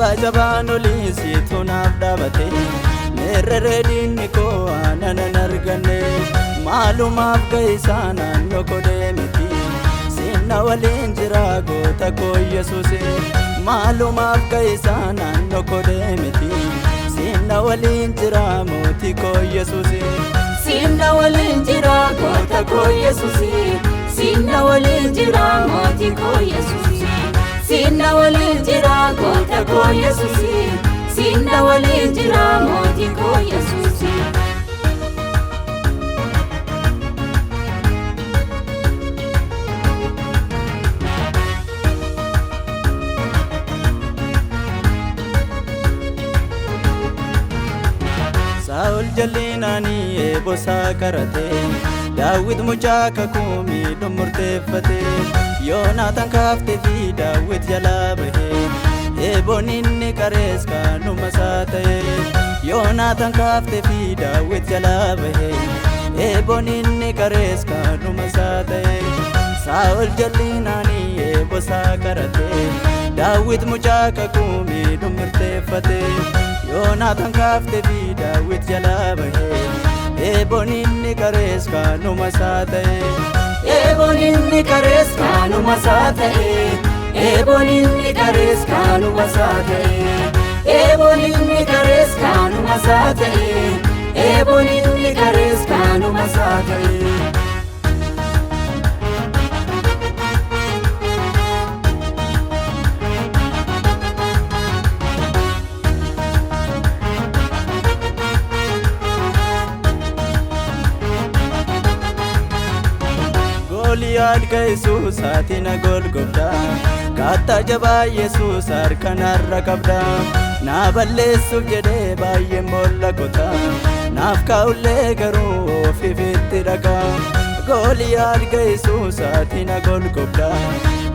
Jaabaa jabaan olii siitu naaf dhaabate, meerreree diinni koo aanan arganne. Maalumaaf ga'isaa naannoo koo deemiti, sinna waliin jira goota koo Yesuus. Maalumaaf ga'isaa naannoo koo deemiti, sinna waliin jira mootii koo Yesuus. Sinna waliin jira goota koo Yesuus. Sinna waliin jira mootii koo Yesuus. Sinna waliin jira goota koo Yesuus. Sinna waliin jira mootii koo Yesuus. Saa'ol jal'inaanii eebosaa qarate, Daawit mucaa kakuu miidhuun murteeffate. Yoonaataan kaaftee fi Daawit jalaa bahe, eeboon inni qarees kanuma isaa ta'e. Yoonaataan kaaftee fi Daawit jalaa bahe, eeboon inni qarees kanuma isaa ta'e. Saa'ol jal'inaanii eebosaa qarate, Daawit mucaa kakuu miidhuun murteeffate. Yoonaataan kaaftee fi Daawit jalaa bahe, eeboon inni qarees kanuma isaa ta'e. Eeboon inni qarees kanuma isaa ta'e. Eeboon inni qarees kanuma isaa ta'e. Eeboon inni qarees kanuma isaa ta'e. Eeboon inni qarees kanuma isaa ta'e. Gooliyaad Yesuus ati na golgobda, kattaa jabaa Yesuus harka narra qabda. Na balleessuuf jedhee baay'een boolla qota, naaf kaa'ullee garuu ofiifitti dhaqa. Gooliyaad Yesuus ati na golgobda,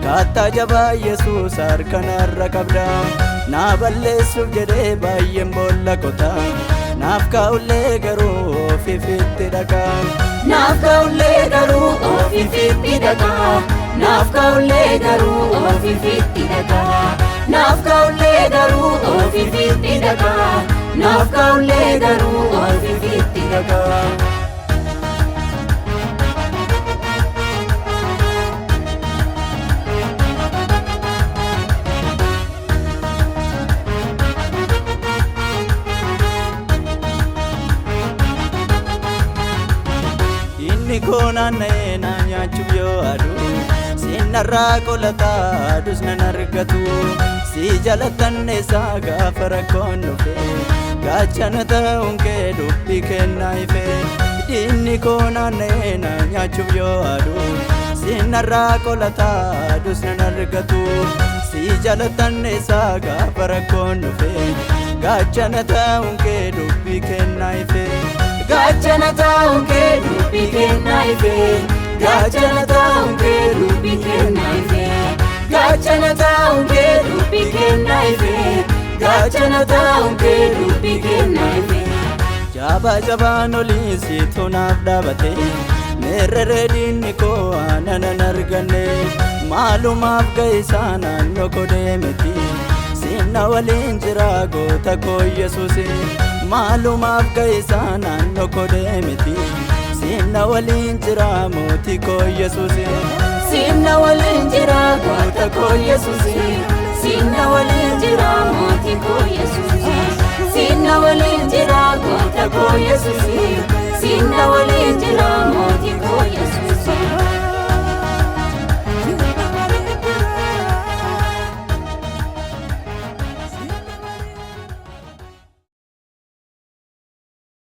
kattaa jabaa Yesuus harka narra qabda. Na balleessuuf jedhee baay'een boolla qota, naaf kaa'ullee garuu ofiifitti dhaqa. Naaf kaa'ullee garuu ofiifitti dhaqa. Naaf kaa'ullee garuu ofiifitti dhaqa. Naaf kaa'ullee garuu ofiifitti dhaqa. Naaf kaa'ullee garuu ofiifitti dhaqa. Inni koo naanna'ee na nyaachuuf yoo adu, sinnarraa qolataa adus nan argatu. Si jalattanneessaa gaafa rakkoon dhufe, gaachana ta'uun kee dubbii kennaa ife. Diinni koo naanna'ee na nyaachuuf yoo adu, sinnarraa qolataa adus nan argatu. Si jalattanneessaa gaafa rakkoon dhufe, gaachana ta'uun kee dubbii kennaa ife. Gaachana ta'uun kee dubbii kennaa ife. Gaachana ta'uun kee dubbii kennaa ife. Gaachana ta'uun kee dubbii kennaa ife. Gaachana ta'uun kee dubbii kennaa ife. Jaabaa jabaan olii siitu naaf dhaabate, meerreree diinni koo aanan arganne. Maalumaaf ga'isaa naannoo koo deemiti, sinna waliin jira goota koo Yesuus. Maalumaaf ga'isaa naannoo koo deemiti, sinna waliin jira mootii koo Yesuus. Sinna waliin jira goota koo Yesuus. Sinna waliin jira mootii koo Yesuus. Sinna waliin jira goota koo Yesuus. Sinna waliin jira mootii